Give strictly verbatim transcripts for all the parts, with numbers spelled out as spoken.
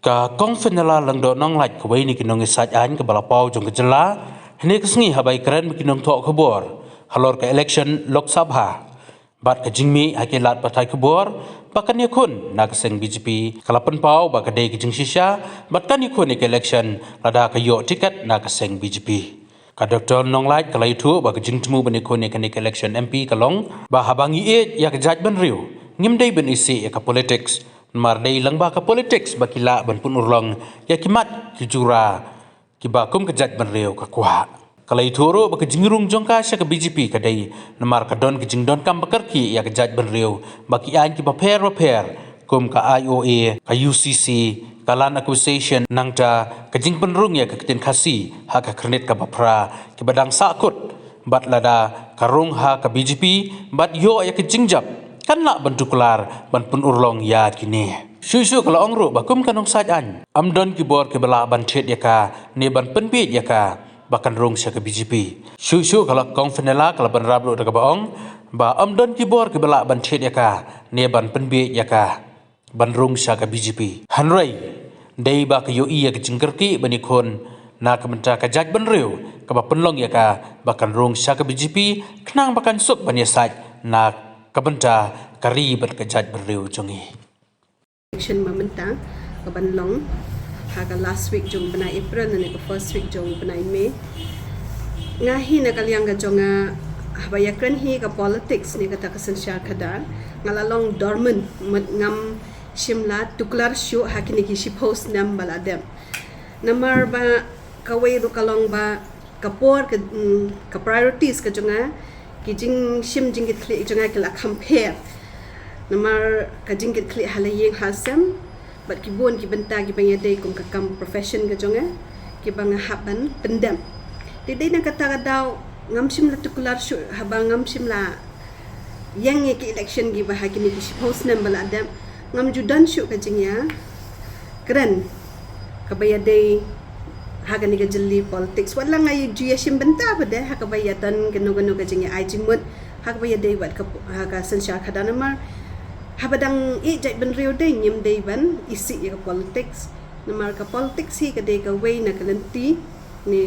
Ka Kong Fenella Lyngdoh Nonglait, kawei na ki nongïasaid aiñ kaba la paw jong ka jylla, hynne ka sngi haba ïakren bad ki nongthoh khubor halor ka election Lok Sabha bad ka jingmih ha ki lad pathai khubor ba kan ïakhun na ka seng B J P, ka la pynpaw ba ka dei ka jingshisha bad kan ïakhun ïa ka election lada ka ïoh tiket na ka seng B J P. Ka Doctor Nonglait ka la ïathuh ba ka jingthmu ban ïakhun ïa kane ka election M P ka long ba haba ngi ïeit ïa ka jaitbynriew, ngim dei ban isih ïa ka politics. Namar dei lyngba ka politics ba ki lah ban pynurlong ïa ki mat ki jura kiba kum ka jaitbynriew ka kwah. Ka la ïathuh ruh ba ka jingrung jong ka sha ka B J P ka dei namar ka don ka jingdonkam ba kyrkieh ïa ka jaitbynriew ba ki aiñ kiba pher ba pher, kum ka I O A, ka U C C, ka Land Acquisition, nangta ka jingpynrung ïa ka ktien Khasi ha ka khyrnit kaba phra, kiba dang sahkut. Bad lada ka rung ha ka B J P bad ïoh ïa ka jingjop, kan lah ban tuklar ban pynurlong ïa kine. Shuh shuh ka la ong ruh ba kum ka nongsaid aiñ, ym don ki bor kiba lah ban thied ïa ka ne ban pynbieit ïa ka ba kan rung sha ka B J P. Shuh shuh ka la, Kong Fenella ka la bynrap ruh da kaba ong ba ym don ki bor kiba lah ban thied ïa ka ne ban pynbieit ïa ka ban rung sha ka B J P. Hynrei dei ba ka ïohi ïa ka jingkyrkieh ban ïakhun na ka bynta ka jaitbynriew kaba pynlong ïa ka ba kan rung sha ka B J P, khnang ba kan suk ban ïasaid na ka bynta ka ri bad ka jaitbynriew jong ngi. Election ba mynta ka ban long ha ka last week jong u bnai April ne ka first week jong u bnai May. Nga hi na ka liang ka jong nga, haba ïakren hi ka politics ne kata ka synshar khadar, nga la long dormant, mut ngam shym la tuklar shuh ha kine ki shiphew snem ba la dep. Namar ba kawei ruh ka long ba ka por ka, mm, ka priorities ka jong nga, ki jingshim jingkitkhlieh jong nga ki la kham pher. Namar ka jingkitkhlieh ha la ïing ha sem bad ki bun ki bynta kiba ngi ïadei kum ka kam profession ka jong nga, kiba nga hap ban pyndep. Te dei na kata ka daw ngam shym la tuklar shuh, haba ngam shym la ïeng ïa ki election kiba ha kine ki shiphew snem ba la dep, ngam ju don shuh ka jingïakren kaba ïadei ha kane ka jylli politics. Wat la nga ju ïashim bynta pat de ha kaba ïadon kano kano ka jingïa-ai jingmut ha kaba ïadei bad ka, ha ka synshar khadar, namar haba dang ïeit jaitbynriew dei ngim dei ban isih ïa ka politics. Namar ka politics hi ka dei kawei na ka lynti ne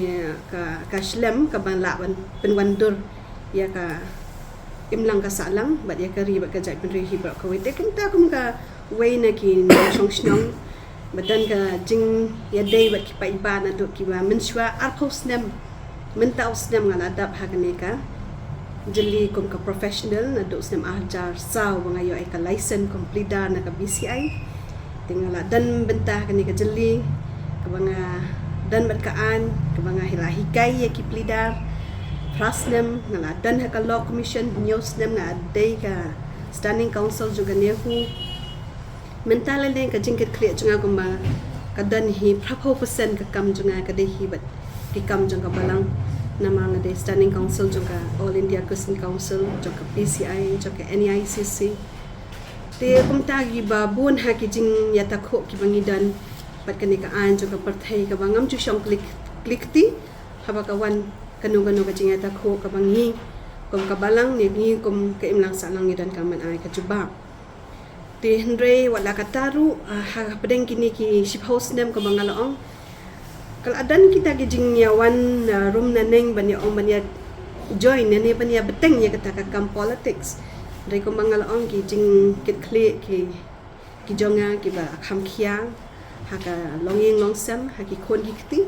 ka, ka shlem kaba lah ban pynwandur ïa ka imlang ka sahlang bad ïa ka ri bad ka jaitbynriew hi baroh kawei. Te kumta kum kawei na ki nongshong shnong ba don ka jingïadei bad ki paidbah naduh kiba mynshuwa arphew snem. Mynta u snem nga la dap ha kane ka jylli kum ka professional naduh u snem arhajar saw ba nga ïoh ïa ka license kum pleader na ka B C I. Te nga la don bynta ha kane ka jylli kaba nga don bad ka aiñ kaba nga la hikai ïa ki pleader. Phra snem nga la don ha ka Law Commission, hynñiew snem nga dei ka Standing Counsel jong ka NEHU. Mynta lei lei ka jingkitkhlieh jong nga kumba ka don hi, phraphew percent ka kam jong nga ka dei hi bad ki kam jong ka balang. Namar nga dei Standing Counsel jong ka All India Christian Council, jong ka P C I, jong ka N E I C C. Te kumta kiba bun ha ki jingïatakhuh kiba ngi don bad kane ka aiñ jong ka pyrthei kaba ngam ju shong klik klik ti haba ka wan kano kano ka jingïatakhuh kaba ngi kum ka balang ne ngi kum ka imlang sahlang ngi donkam ban ai ka jubab. Te hynrei wat la katta ruh, ah, ha pdeng kine ki shiphew snem kaba nga la ong, ka la don kita ki jingïawan, ah, rum na neng ban ïa ong ban ïa join ne ban ïa bteng ïa kata ka kam politics. Hynrei kumba nga la ong ki jingkitkhlieh ki, ki jong nga kiba kham khia ha ka longïing longsem, ha ki khun ki kti.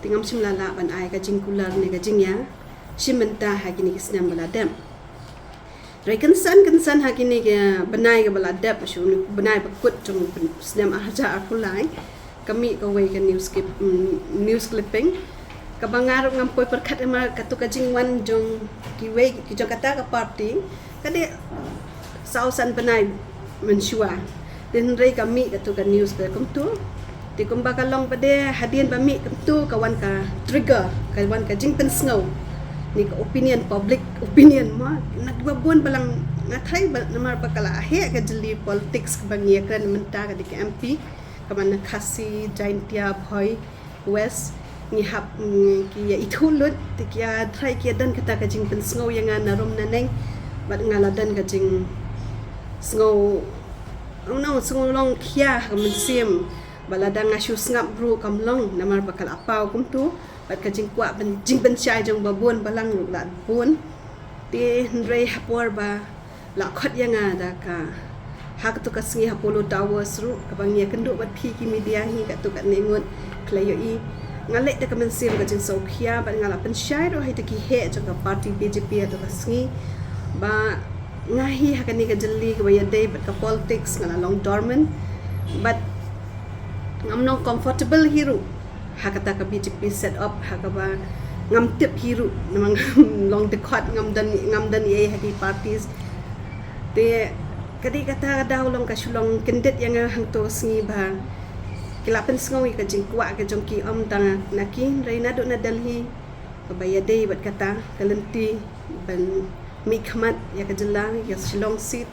Te ngam shym la lah ban ai ka jingkular ne ka jingïashim bynta ha kine ki snem ba la dep. Hynrei kynsan kynsan ha kine ki bnai kiba la dep, shu bnai ba kut jong snem arhajar arphew lai, ka mih kawei ka news clip, mm, news clipping kaba nga ruh ngam poi pyrkhat, namar katu ka jingwan jong kiwei ki jong kata ka party ka dei saw san bnai mynshuwa. Te hynrei ka mih katu ka news ka kumtu. Te kumba ka long pat de, hadien ba mih kumtu ka wan ka trigger, ka wan ka jingpynsngew ne ka opinion, public opinion mo, na kiba bun balang. Nga tharai ba namar ba ka la heh ka jylli politics kaba ngi ïakren mynta ka dei ka M P kaba na Khasi, Jaintia, Bhoi West, ngi hap, mm, ki ïa ithuh lut, te ki ïa tharai ki ïa don kata ka jingpynsngew ïa nga na rum na neng. Bad nga la don ka jingsngew, ong nong, sngew long khia ha ka mynsiem. Ba lada nga shu sngap ruh kam long, namar ba ka la paw kumtu, bad ka jingkwah ban, jingpynshai jong ba bun balang ruh la bun. Te hynrei ha por ba la khot ïa nga da ka, ha katu ka sngi ha Apollo Towers ruh, kaba ngi ïakynduh bad phi ki media hi katto katne ngut, khlem ïohi. Nga leit da ka mynsiem ka jingsngewkhia, bad nga la pynshai ruh ha ita ki heh jong ka party B J P ha katu ka sngi ba nga hi ha kane ka jylli kaba ïadei bad ka politics, nga la long dormant, bad ngam long comfortable hi ruh ha kata ka B J P set up, ha kaba ngam tip hi ruh, namar ngam long dkhot, ngam don, ngam don ei ha ki parties. Te ka dei kata ka daw long ka shu long kyndit ïa nga hangto ka sngi ba ki la pynsngew ïa ka jingkwah ka jong ki, ym tang na ki, hynrei naduh na Delhi kaba ïadei bad kata ka lynti ban mihkhmat ïa ka jylla, ïa Shillong seat.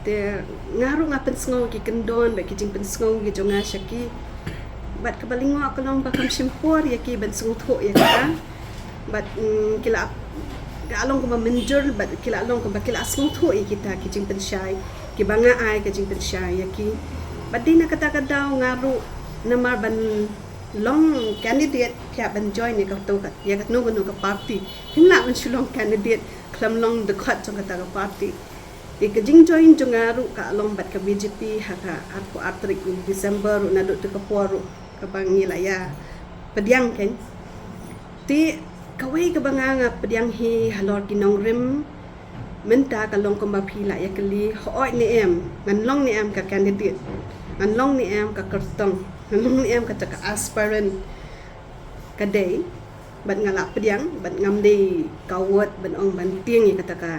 Te nga ruh nga pynsngew ki kyndon bad ki jingpynsngew ki jong nga sha ki. Bad kaba lyngngoh ka long ba kam shim por ïa ki ban sngewthuh ïa kata. Bad, mm, ki la, ka long kaba mynjur, bad ki la long kaba ki la sngewthuh ïa kita ki jingpynshai, kiba nga ai ka jingpynshai ïa ki. Bad dei na kata ka daw nga ruh, namar ban long candidate, phi hap ban join ïa kato ka, ïa kano kano ka party. Phim lah ban shu long candidate khlem long dkhot jong kata ka party. Te ka jingjoin jong nga ruh ka long bad ka B J P ha ka arphew ar tarik u December ruh, naduh tu ka por ruh kaba ngi la ïa pdiang kein. Te kawei kaba nga, nga pdiang hi halor ki nongrim, mynta ka long kumba phi la ïa kylli, hooid ne em, ngan long ne em ka candidate, ngan long ne em ka kyrtong, ngan long ne em kata ka aspirant. Ka dei, bad nga la pdiang, bad ngam dei coward ban ong ban tieng ïa kata ka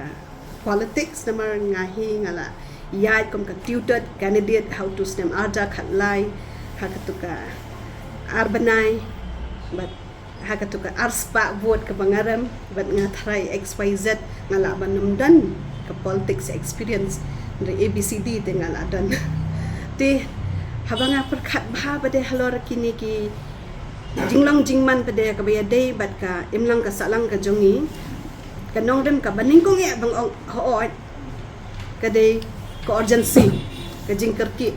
politics, namar nga hi nga la ïaid kum ka tutored candidate ha utu u snem arhajar khatlai, ha katu ka ar bnai, bad ha katu ka arspah vote kaba nga rem, bad nga tharai X Y Z, nga lah ban ym don ka politics experience, hynrei A B C D te nga la don. Te haba nga pyrkhat bha pat de halor kine ki jinglong jingman pat de kaba ïadei bad ka imlang ka sahlang ka jong ngi, ka nongrim kaba nyngkong eh ban ong hooid, ka dei ka urgency, ka jingkyrkieh.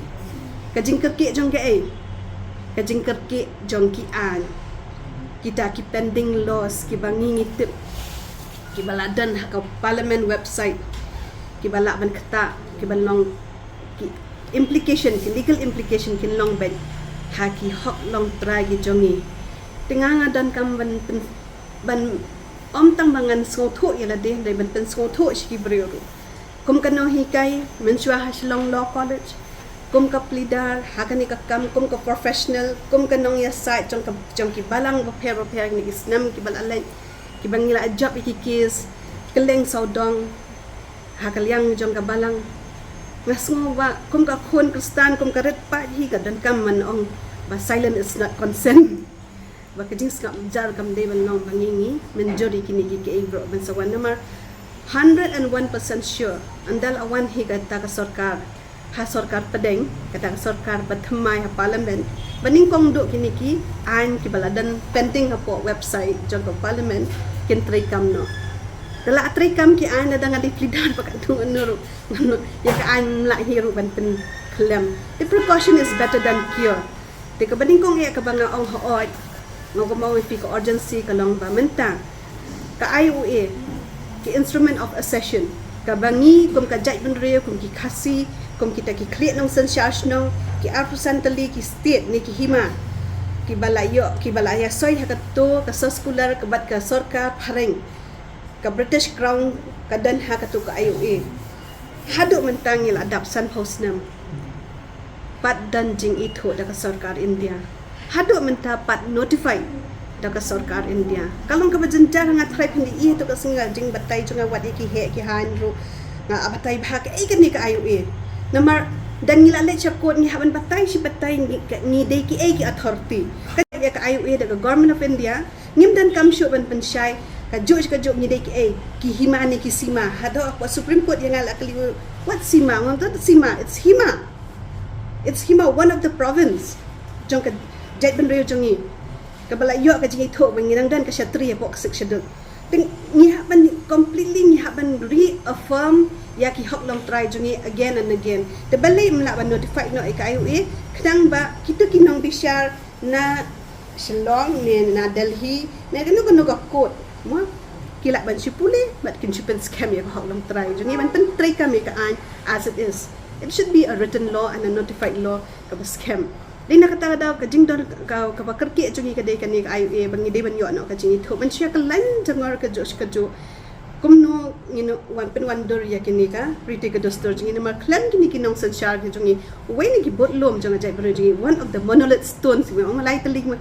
Ka jingkyrkieh jong kaei? Ka jingkyrkieh jong ki aiñ, kita ki pending laws kiba ngi ngi tip, kiba la don ha ka parliament website, kiba lah ban ktah, kiba long ki implication, ki legal implication kin long beit ha ki hok longtrai ki jong ngi. Te nga nga donkam ban pyn-, ban ym tang ba ngan sngewthuh ïa lade, hynrei ban pynsngewthuh sha ki briew ruh. Kum ka nonghikai mynshuwa ha Shillong Law College, kum ka pleader ha kane ka kam, kum ka professional, kum ka nongïasaid jong ka, jong ki balang bapher bapher, kine ki snem kiba la leit, kiba ngi la jop ïa ki case kylleng sawdong ha ka liang jong ka balang. Nga sngew ba kum ka khun Khristan, kum ka rit paid hi, ka donkam ban ong ba silence is not consent. Ba ka jingsngap jar kam dei ban long ba ngi ngi mynjur ïa kine ki, kiei baroh ban sa wan, namar hundred and one percent sure, ynda la wan hi kata ka sorkar, ha sorkar pdeng, kata ka sorkar ba thymmai ha parliament, ba nyngkong duh kine ki aiñ kiba la don pending hapoh website jong ka parliament kin treikam noh. Te la treikam ki aiñ, lada nga dei pleader ba katno katno ruh, ïa ka aiñ ym lah hi ruh ban pynkhlem. The precaution is better than cure. Te kaba nyngkong eh kaba nga ong hooid, nga ong ïa phi, ka urgency ka long ba mynta ka I O A, ki Instrument of Accession, kaba ngi kum ka jaitbynriew, kum ki Khasi, kum kita ki khlieh nongsynshar shnong, ki arphew san tylli ki state ne ki hima, kiba la ïoh, kiba la ïasoi ha kato ka soskular kaba ka sorkar phareng, ka British Crown, ka don ha kato ka I O A. Haduh mynta ngi la dap sanphew snem, pat don jingithuh da ka sorkar India. Haduh mynta pat notified da ka sorkar India. Ka long kaba jynjar, nga tharai phin ïohi ha kato ka sngi, ka jingbatai jong nga wat ïa ki heh ki haiñ ruh, nga batai bha kaei kane ka I O A. Namar lada ngi la leit sha court, ngi hap ban batai shi batai, ngi, ngi dei kiei ki authority. Ka ïa ka I O A da ka Government of India, ngim donkam shuh ban pynshai kajuh kajuh ngi dei kiei, ki hima ne ki sima. Haduh ka Supreme Court ïa nga la kylli, what sima? Nga ong sima, it's hima. It's hima, one of the province jong ka jaitbynriew jong ngi, kaba la ïoh ka jingithuh ba ngi nang don ka shatri hapoh ka Sixth Schedule. Te ngi hap ban completely, ngi hap ban reaffirm ïa ki hok longtrai jong ngi again and again. Te balei ym lah ban notify noh ïa ka I O A? Tang ba kito ki nongbishar na Shillong ne na Delhi ne kano kano ka court mo, ki lah ban shu pule bad kin shu pynskhem ïa ka hok longtrai jong ngi ban pyntreikam ïa ka aiñ as it is. It should be a written law and a notified law kaba skhem. Dei na kata ka daw ka jingdon ka, kaba kyrkieh jong ngi ka dei kane ka I O A ba ngi dei ban ïoh noh ka jingithuh ban shu ïa ka lain jong ngi ka juh ka juh. Kumno ngin wan pynwandur ïa kine ka riti ka dustur jong ngi namar khlem kine ki nongsynshar ki jong ngi, uwei na ki budlum jong ka jaitbynriew jong ngi, one of the monolith stones, ngi ong lai tylli ma,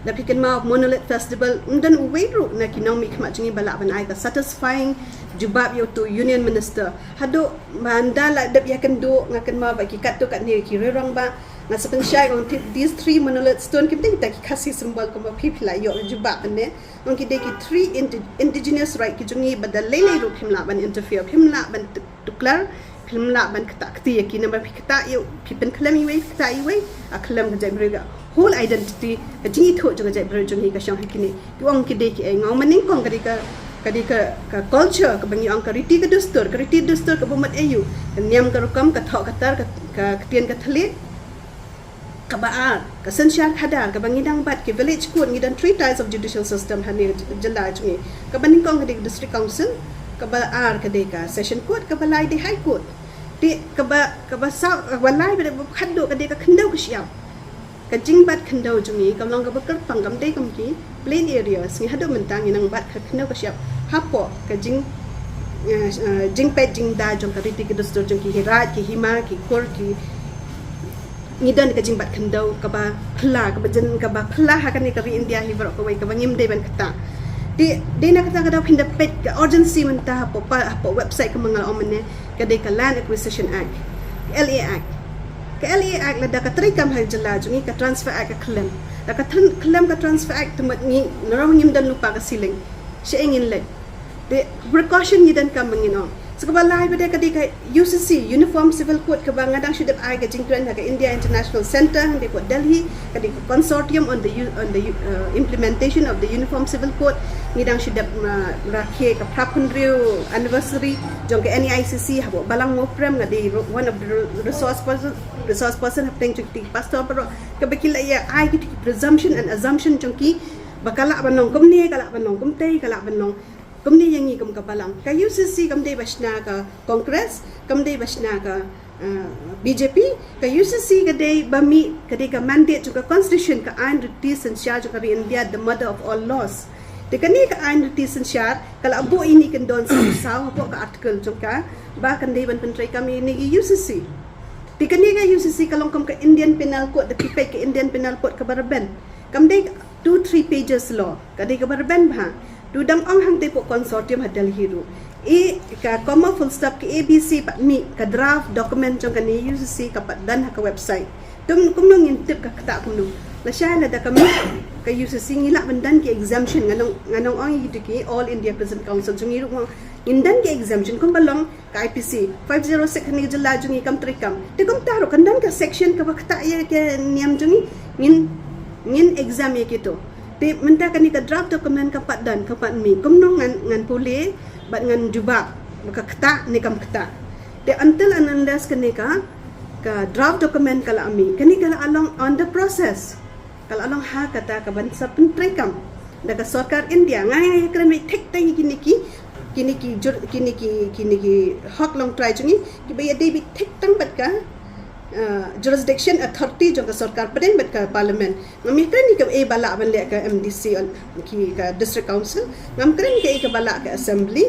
da phi kynmaw Monolith Festival, ym don uwei ruh na ki nongmihkhmat jong ngi ba lah ban ai ka satisfying jubab ïa uto u Union Minister. Haduh mynta la dep ïakynduh, nga kynmaw ba ki katto katne ki rangbah, nga sa pynshai ong these three monolith stone kim dei kita ki Khasi symbol kumba phi phi la ïoh jubab ne. Nong ki dei ki three indi-, indigenous right ki jong ngi ba da lei lei ruh phim lah ban interfere, phim lah ban tu-, tuklar, phim lah ban ktah kti ïa ki, namar phi ktah ïa u, phi pynkhlem iwei, phi ktah iwei, a khlem ka jaitbynriew ka whole identity, ka jingithuh jong ka jaitbynriew jong ngi ka shong ha kine. Ki ong ki dei ki ei, nga ong mynnyngkong ka dei ka, ka dei ka, ka culture kaba ngi ong ka riti ka dustur, ka riti dustur kaba mut aïu, ka niam ka rukom, ka thoh ka tar, ka, ka ktien ka thylliej. Kaba ar, ka synshar khadar, kaba ngi dang bat ki village court, ngi don three tiers of judicial system ha ne j-, jylla jong ngi. Kaba nyngkong ka dei ka district council, kaba ar ka dei ka session court, kaba lai dei high court. Te kaba, kaba saw, kaba lai ba dei ba khatduh ka dei ka khyndew ka shyiap. Ka jingbat khyndew jong ngi kam long kaba kyrpang, kam dei kum ki plain areas, ngi haduh mynta ngi nang bat ka khyndew ka shyiap hapoh ka jing, eh, eh, jingpeit jingda jong ka riti ka dustur jong ki, hi raij, ki hima, ki kur, ki, ngi don ka jingbat khyndew kaba phylla, kaba jan, kaba phylla ha kane ka ri India hi baroh kawei, kaba ngim dei ban ktah. Te dei na kata ka daw phin da peit ka urgency mynta hapoh pa, hapoh website kaba nga la ong mynne, ka dei ka Land Acquisition Act, ka L A Act. Ka L A Act lada ka treikam ha jylla jong ngi, ka Transfer Act ka khlem. Da ka tran-, khlem ka Transfer Act, te mut ngi, ngi ruh ngim don lypa ka ceiling. Shaei ngin leit? Te precaution ngi donkam ba ngin ong. Sa kaba lai pat ka dei ka U C C, Uniform Civil Code, kaba nga dang shu dep ai ka jingkren ha ka India International Centre, hangtei pat Delhi, ka dei ka Consortium on the U-, on the U-, uh, Implementation of the Uniform Civil Code. Ngi dang shu dep, uh, rakhe ka phra phew hynriew anniversary jong ka N E I C C, hapoh Balang Mawprem, nga dei ro-, one of the re-, resource person, resource person hapdeng jong ki pastor baroh, kaba ki la ïa ai ki presumption and assumption jong ki ba ka lah ban long kumne, ka lah ban long kumtei, ka lah ban long kumne ïa ngi kum ka Balang. Ka U C C kam dei ba shna ka Congress, kam dei ba shna ka, uh, B J P, ka U C C ka dei ba mih, ka dei ka mandate jong ka Constitution, ka aiñ riti synshar jong ka ri India, the mother of all laws. Te kane ka aiñ riti synshar ka la buh ïa ngi kyndon saw saw hapoh ka article jong ka ba kan dei ban pyntreikam ïa ngi U C C. Te kane ka U C C ka long kum ka Indian Penal Code, da phi peit ka Indian Penal Code kaba rben. Kam dei two, three pages law, ka dei kaba rben bha. To dang ong hangtei pat consortium ha Delhi ruh. I ka comma full stop, ka A B C pat mih, ka draft document jong kane U C C ka pat don ha ka website. Te kumno ngin tip ka ktah kumno? Lashai lada ka mih ka U C C, ngi lah ban don ki exemption, nga nang, nga nang ong ïa ki All India Prison Council jong ngi ruh ngin don ki exemption kumba long ka I P C five zero six ha ne ka jylla jong ngi kam treikam. Te kumta ruh kan don ka section kaba ktah ïa ka niam jong ngi, ngin, ngin exempt ïa kito. Te mynta kane ka draft document ka pat don, ka pat mih. Kumno ngan, ngan pule bad ngan jubab ba ka ktah ne kam ktah? Te until and unless kane ka, ka draft document ka la mih, kane ka la long on the process. Ka la long ha kata ka ban sa pyntreikam da ka sorkar India. Nga ïa kren beit thik tang ïa kine ki, kine ki jur-, kine ki, kine ki hok longtrai jong ngi kiba ïadei beit thik tang bad ka, uh, jurisdiction authority jong ka sorkar pdeng bad ka parliament. Ngam ïa kren ïa kaei ba lah ban leh ka M D C, ki ka district council. Ngam kren kaei kaba lah ka assembly.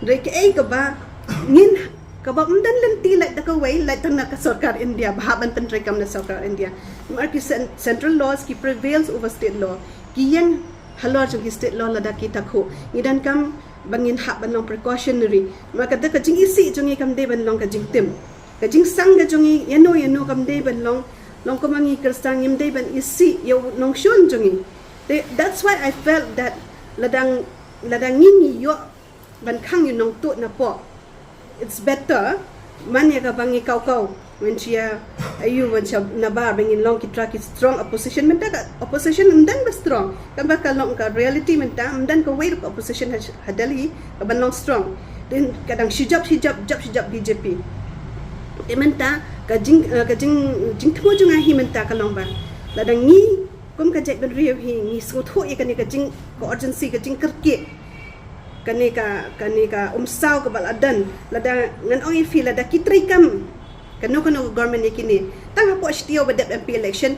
Hynrei kaei kaba ngin, kaba ym don lynti lait da kawei, lait tang na ka sorkar India, ba hap ban pyntreikam na sorkar India. Namar ki cen-, central laws ki prevails over state law. Ki ïeng halor jong ki state law lada ki takhuh. Ngi donkam ba ngin hap ban long precautionary. Namar kata ka jingisih jong ngi kam dei ban long ka jingtim. Ka jingsang ka jong ngi ïano ïano kam dei ban long, long kumba ngi Khristan ngim dei ban isih ïa u nongshun jong ngi. Te, that's why I felt that lada, lada ngi ngi ïoh ban khang ïa u nongtuh napoh, it's better man ïa kaba ngi kaw kaw, wan sha, aïu, wan sha nabar ba ngin long kita ki strong opposition. Mynta ka opposition ym don ba strong. Kaba ka long ka reality mynta, ym don kawei ruh ka opposition ha, ha Delhi kaban long strong. Te ka dang shijop shijop, jop shijop B J P. Te mynta Ka jing, eh, ka jing, jingthmu jong nga hi mynta ka long ba lada ngi kum ka jaitbynriew hi ngi sngewthuh ïa kane ka jing, ka urgency, ka jingkyrkieh, kane ka, kane ka umsaw kaba la don. Lada ngan ong ïa phi, lada ki treikam kano kano ka government ïa kine, tang hapoh shi taïew ba dep M P election,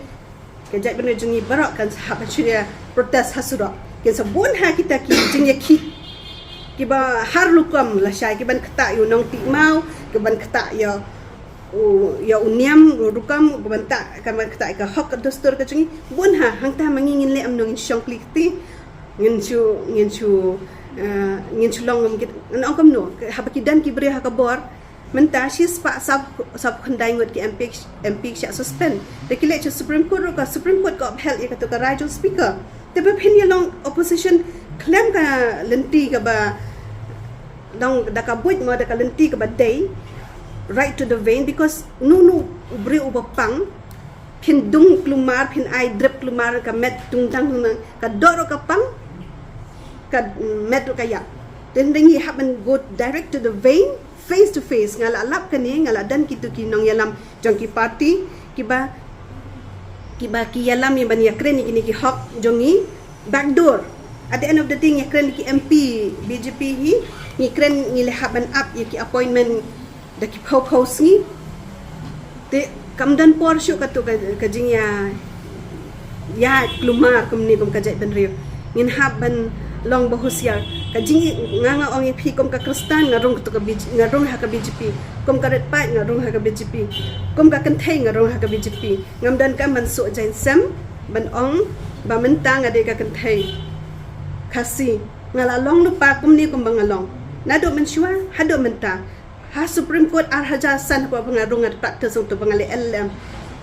ka jaitbynriew jong ngi baroh kan sa hap ban shu ïa protest ha surok. Kin sa bun ha kita ki jingïakhih kiba har rukom lashai, kiban ktah ïa u nongtih maw, kiban ktah ïa u, ïa u niam u rukom, kiban ktah, kiban ktah ïa ka hok ka dustur ka jong ngi. Bun ha, hangta ma ngi ngin leh kumno, ngin shong kli kti, ngin shu, ngin shu, eh, ngin shu long kum ki, ngan ong kumno, haba ki don ki briew ha ka bor, mynta shispah saw, saw khyndai ngut ki M P, M P ki shah suspend. Te ki leit sha Supreme Court ruh, ka Supreme Court ka upheld ïa kato ka rai jong Speaker. Te ba phin ïa long opposition khlem ka lynti kaba long da ka buit mo da ka lynti kaba dei, right to the vein, because nu nu u briew uba pang, phin dung klumar, phin ai drip klumar, ka met dung dang dung dang, ka doh ruh ka pang, ka met ruh ka ïap. Te ngi hap ban go direct to the vein, face to face. Nga la lap kane, nga la don kito ki nongïalam jong ki party kiba, kiba ki ïalam ïa ban ïakren ïa kine ki hok jong ngi backdoor. At the end of the day, ngi kren ki M P B J P hi, ngi kren ngi la hap ban ap ïa ki appointment da ki phew phew sngi. Te kam don por shuh kato ka, ka jingïa, ïa klumar kumne kum ka jaitbynriew. Ngin hap ban long ba husiar. Ka jing, nga nga ong ïa phi, kum ka Khristan nga rung kato ka B J, nga rung ha ka B J P. Kum ka rit paid nga rung ha ka B J P. Kum ka kynthei nga rung ha ka B J P. Ngam donkam ban suh jainsem ban ong ba mynta nga dei ka kynthei Khasi. Nga la long lypa kumne kumba nga long naduh mynshuwa haduh mynta. Ha Supreme Court ar hajar san hapoh ba nga rung, nga practice hangto ba nga leh L L M.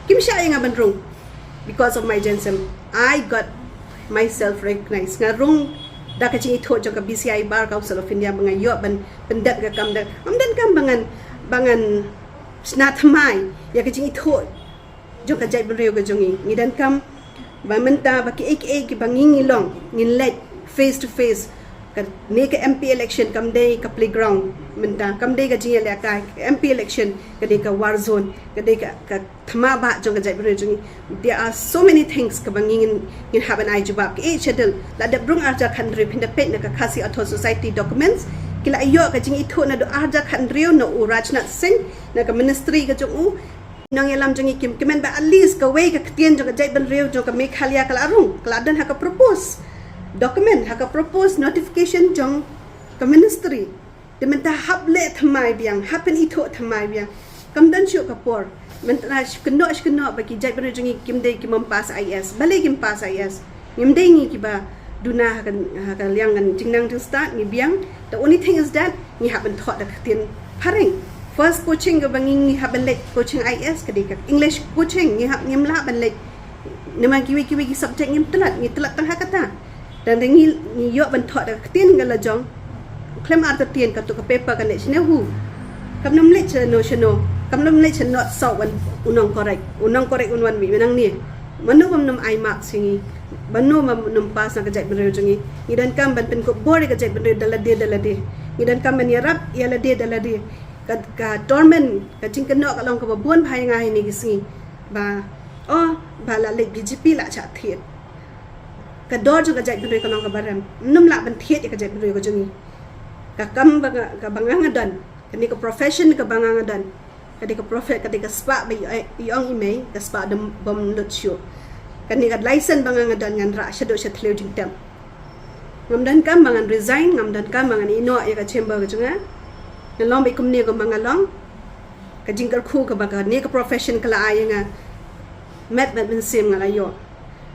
Kim shah ïa nga ban rung because of my jainsem. I got myself recognized. Nga rung da ka jingithuh jong ka B C I, Bar Council of India, ba nga ïoh ban pyndep ka kam da. Ngam donkam ba ngan, ba ngan shna thymmai ïa ka jingithuh jong ka jaitbynriew ka jong ngi. Ngi donkam ba mynta ba kiei kiei kiba ngi ngi long ngin leit face to face. Kane ka M P election kam dei ka playground mynta, kam dei ka jingïalehkai. Ka M P election ka dei ka war zone, ka dei ka, ka thma bah jong ka jaitbynriew jong ngi. There are so many things kaba ngi ngin, ngin hap ban ai jubab. Ka eighth schedule la dep rung ar hajar khathynriew, phin da peit na ka Khasi Authors' Society documents, ki la ïoh ka jingithuh naduh ar hajar khathynriew na u Rajnath Singh, na ka ministry ka jong u. Nongïalam jong ngi kim kmen ba at least kawei ka ktien jong ka jaitbynriew jong ka Meghalaya ka la rung, ka la don ha ka propose document, ha ka propose notification jong ka ministry. Te mynta hap leh thymmai biang, hap pynithuh thymmai biang. Kam don shuh ka por. Mynta shu kynnoh shu kynnoh ba ki jaitbynriew jong ngi kim dei, kim pass I A S. Balei kim pass I A S? Ngim dei ngi kiba duna ha ka, ha ka liang kan jingnang jingstad, ngi biang. The only thing is that ngi hap ban thoh da ka ktien phareng. First coaching kaba ngi, ngi hap ban leit coaching I A S ka dei ka English coaching, ngi hap, ngim lah ban leit. Namar kiwei kiwei ki subject ngim tlot, ngi tlot tang ha kata. Tang da ngi, ngi ïoh ban thoh da ka ktien ka la jong. Khlem artatien kato ka paper kan leit shane hu. Kam nym leit shano shano, kam nym leit shano saw wan u nongkorek, u nongkorek un wan mih mynta ne. Mano bym nym ai marks ïa ngi? Mano bym nym pass na ka jaitbynriew jong ngi? Ngi donkam ban pynkup bor ïa ka jaitbynriew da lade da lade. Ngi donkam ban ïarap ïa lade da lade. Ka, ka dormant, ka jingkynnoh ka long kaba bun bha ïa nga ha kine ki sngi. Ba, oh, ba la leit B J P la shah thied. Ka dor jong ka jaitbynriew ka long kaba rem. Nym lah ban thied ïa ka jaitbynriew ka jong ngi. Ka kam ba nga, kaba nga nga don, kane ka profession kaba nga nga don, ka dei ka prophet, ka dei ka spah ba i, i ong i mei, ka spah da bym lut shuh. Kane ka license ba nga nga don ngan rah shaduh sha thliew jingtep. Ngam donkam ba ngan resign, ngam donkam ba ngan ïehnoh ïa ka chamber ka jong nga. Nga long beit kumne kumba nga long. Ka jingkyrkhu kaba kane ka profession ka la ai ïa nga, met met mynsiem nga la ïoh.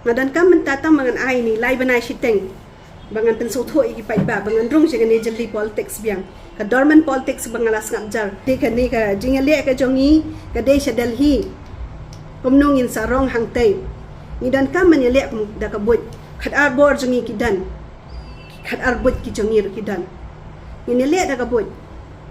Nga donkam mynta tang ba ngan ai ïa ngi lai bnai shiteng ba ngan pynsngewthuh ïa ki paidbah, ba ngan rung sha kane jylli politics biang. Ka dormant politics ba nga la sngap jar. Te kane ka jingïaleh ka jong ngi ka dei sha Delhi. Kumno ngin sa rong hangtei? Ngi donkam ban ïaleh kum da ka buit. Khatar bor jong ngi ki don. Khatar buit ki jong ngi ruh ki don. Ngin ïaleh da ka buit.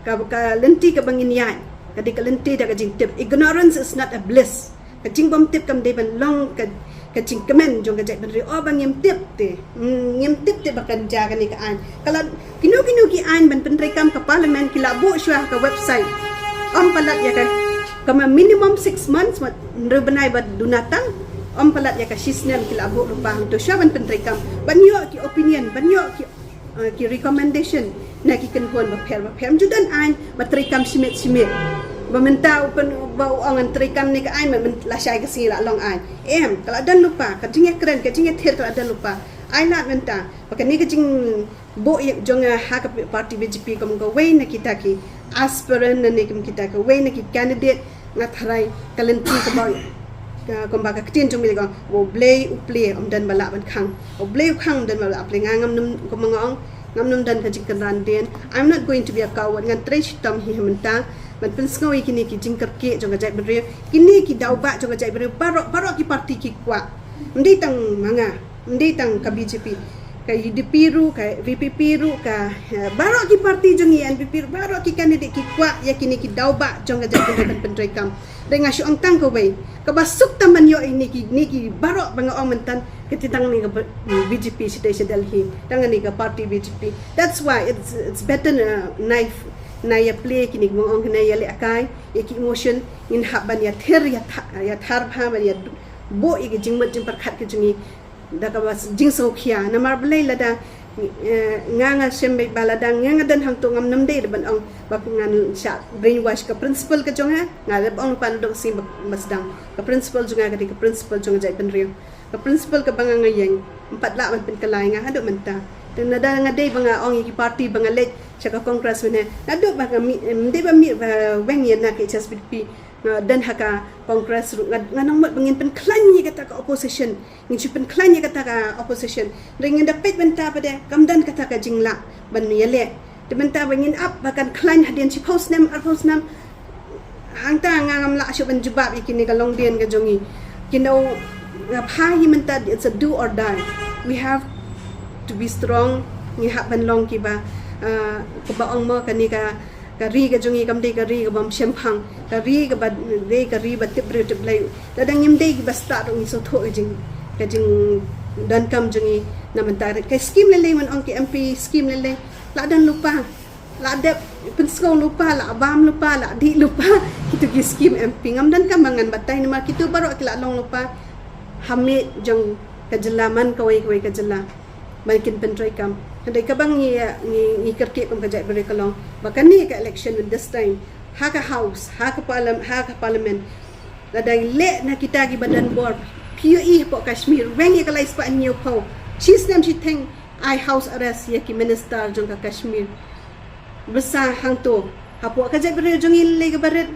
Ka, ka lynti kaba ngin ïaid ka dei ka lynti da ka jingtip. Ignorance is not a bliss. Ka jingbymtip kam dei ban long ka, ka jingkmen jong ka jaitbynriew. Oh, ba ngim tip te. Hmm, ngim tip te ba kan jia kane ka aiñ. Ka la, kino kino ki aiñ ban pyntreikam ka parliament ki la buh shuwa ha ka website. Ym palat ïa ka, Kama minimum six months, wat hynriew bnai ba duna tang, ym palat ïa ka shisnem ki la buh lypa hangto shuwa ban pyntreikam, ban ïoh ki opinion, ban ïoh ki, eh, ki recommendation na ki kynhun bapher bapher. Ym ju don aiñ ba treikam shimet shimet. Ba mynta u pyn, ba u ong ngan treikam ne ka aiñ, mynta lashai ka sngi la long aiñ. Em, ka la don lypa, ka jingïakren, ka jingïathir ka la don lypa. Ai lad mynta ba kane ka jing buh ïa jong nga ha ka party B J P kum kawei na kita ki aspirant ne kum kita kawei na ki candidate, nga tharai ka lynti kaba, ka, kumba ka ktien jong mi la ong, U Blei u plie, ym don ba lah ban khang. U Blei u khang, ym don ba lah plie. Nga ngam nym, kumba nga ong, ngam nym don ka jingkynran dien. I'm not going to be a coward. Ngan trei shitom hi ha mynta ban pynsngew ïa kine ki jingkyrkieh jong ka jaitbynriew, kine ki daw bah jong ka jaitbynriew. Baroh, baroh ki party ki kwah. Ym dei tang ma nga, ym dei tang ka B J P, ka U D P ruh, ka V P P ruh, ka, eh, baroh ki party jong ngi, N P P ruh, baroh ki candidate ki kwah ïa kine ki daw bah jong ka jaitbynriew ban pyntreikam. Dei nga shu ong tang kawei, kaba suk tam ban ïoh ïa kine ki, kine ki baroh ba nga ong mynta, ka tang ne ka B-, B J P shitei sha Delhi, tang ne ka party B J P. That's why it's, it's better na, na ïa, na ïa plie kine ki, ba nga ong, na ïa lehkai ïa ki emotion, ngin hap ban ïathir, ïatha-, ïathar bha, ban ïa buh ïa ki jingmut jingpyrkhat ki jong ngi da kaba s-, jingsngewkhia. Namar balei lada, eh, nga, nga shem beit ba lada nga, nga don hangto, ngam nym dei ban ong ba ngan shah brainwash. Ka principle ka jong nga, nga la ong pan dok sing ba, ba sdang. Ka principle jong nga ka dei ka principle jong ka jaitbynriew. Ka principle kaba nga, nga ïeng, ym pat lah ban pynkylla ïa nga haduh mynta. Te lada nga dei ba nga ong ïa ki party ba nga leit sha ka Congress mynne, naduh ba nga mih, ym dei ba mih, ba weng ïa na ka H S P D P, nga don ha ka Congress ruh, nga, nga nang mut ba ngin pynkhlaiñ ïa kata ka opposition. Ngin shu pynkhlaiñ ïa kata ka opposition. Hynrei ngin da peit mynta pat de kam don kata ka jinglah ban ïaleh. Te mynta ba ngin ap ba kan khlaiñ hadien shiphew snem, arphew snem, hangta nga ngam lah shuh ban jubab ïa kine ka longdien ka jong ngi. Kine, nga phah hi mynta, it's a do or die. We have to be strong. Ngi hap ban long kiba, ah, kaba ong mo, kane ka, ka ri ka jong ngi kam dei ka ri kaba ym shemphang, ka ri kaba dei ka ri ba tip briew tip Blei. Lada ngim dei kiba stad ruh ngi sngewthuh ka jing, ka jingdonkam jong ngi na mynta. Ka skim lei lei, man ong ki M P, skim lei lei, la don lypa, la dep pynsngew lypa, la bam lypa, la dih lypa. Kito ki skim M P ngam donkam ba ngan batai, namar kito baroh ki la long lypa ha miej jong ka jylla man kawei kawei ka jylla. Ban kin pyntreikam. Hynrei kaba ngi, ngi, ngi kyrkieh kum ka jaitbynriew ka long ba kane ka election this time, ha ka House, ha ka Parliam-, ha ka Parliament, lada leh na kita kiba don bor, phi ïohi hapoh Kashmir, weng ïa ka lai spah hynñiewphew, shi snem shi theng, ai house arrest ïa ki minister jong ka Kashmir. Bsa hangto, hapoh ka jaitbynriew jong ngi lei kaba rit.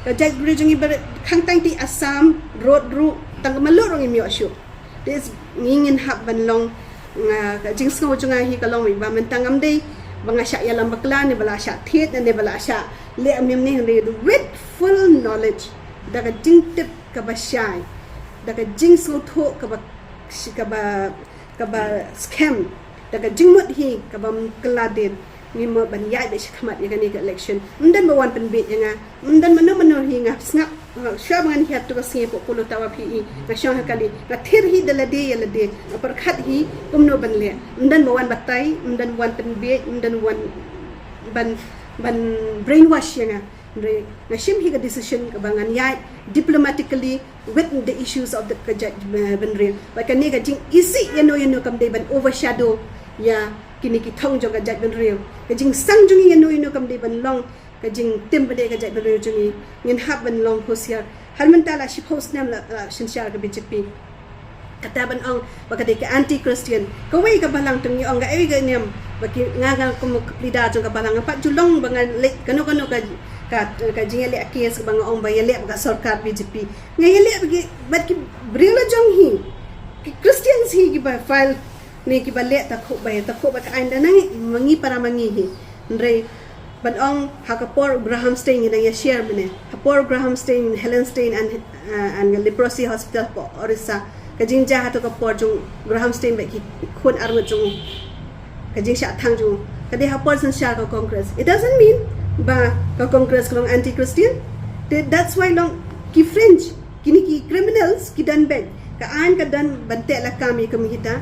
Ka jaitbynriew jong ngi ba rit, khamtam te Assam, Road ruh, tang ka Mluh ruh ngim ïoh shuh. Te ngi ngin hap ban long, nga, ka jingsngew jong nga hi ka long ba mynta ngam dei ba nga shah ïalam bakla ne ba la shah thied ne ba la shah leh mem ne, hynrei with full knowledge, da ka jingtip kaba shai, da ka jingsngewthuh kaba, kaba, kaba skhem, da ka jingmut hi kaba ym kylla dien, ngi mut ban ïaid beit shakhmat ïa kane ka election. Ym don ba wan pynbiej ïa nga, ym don mano mano hi, nga sngap, uh, shuwa ba ngan hiar tu ka sngi hapoh Polo Tower, phi i nga shong ha kali, nga thir hi da lade ïa lade, nga pyrkhat hi kumno ban leh. Ym don ba wan batai, ym don ba wan pynbiej, ym don ba wan ban, ban brainwash ïa nga. Hynrei nga shim hi ka decision kaba ngan ïaid diplomatically with the issues of the ka jaitbynriew. Bad kane ka jingisih ïano ïano kam dei ban overshadow ïa kine ki thong jong ka jaitbynriew. Ka jingsang jong ngi ïano ïano kam dei ban long ka jingtim pat de ka jaitbynriew jong ngi. Ngin hap ban long husiar. Hynrei mynta la shiphew snem la, la synshar ka B J P. Kata ban ong ba ka dei ka anti-Christian. Kawei ka balang, te ngi ong kaei ka niam, ba ki, nga, nga kum ka pleader jong ka balang, nga pat ju long ba nga leh kano kano ka, ka, ka jingïaleh case ba nga ong ba ïaleh bad ka sorkar B J P. Nga ïaleh bad ki, bad ki briew la jong hi, ki Christians hi kiba file ne kiba leh takhuh ba, takhuh ba ka aiñ da nang ma ngi para ma ngi hi. Hynrei ban ong ha ka por u Graham Staines, ngi dang ïa share mynne. Ha por u Graham Staines, Helen Staines and, uh, and Leprosy Hospital hapoh Orissa. Ka jingjia hato ka por jong u Graham Staines bad ki khun arngut jong u, ka jingshah thang jong u, ka dei ha por synshar ka Congress. It doesn't mean ba ka Congress ka long anti-Christian. Te that's why long ki fringe, kine ki criminals ki don beit. Ka aiñ ka don ban teh lakam ïa ka mihita.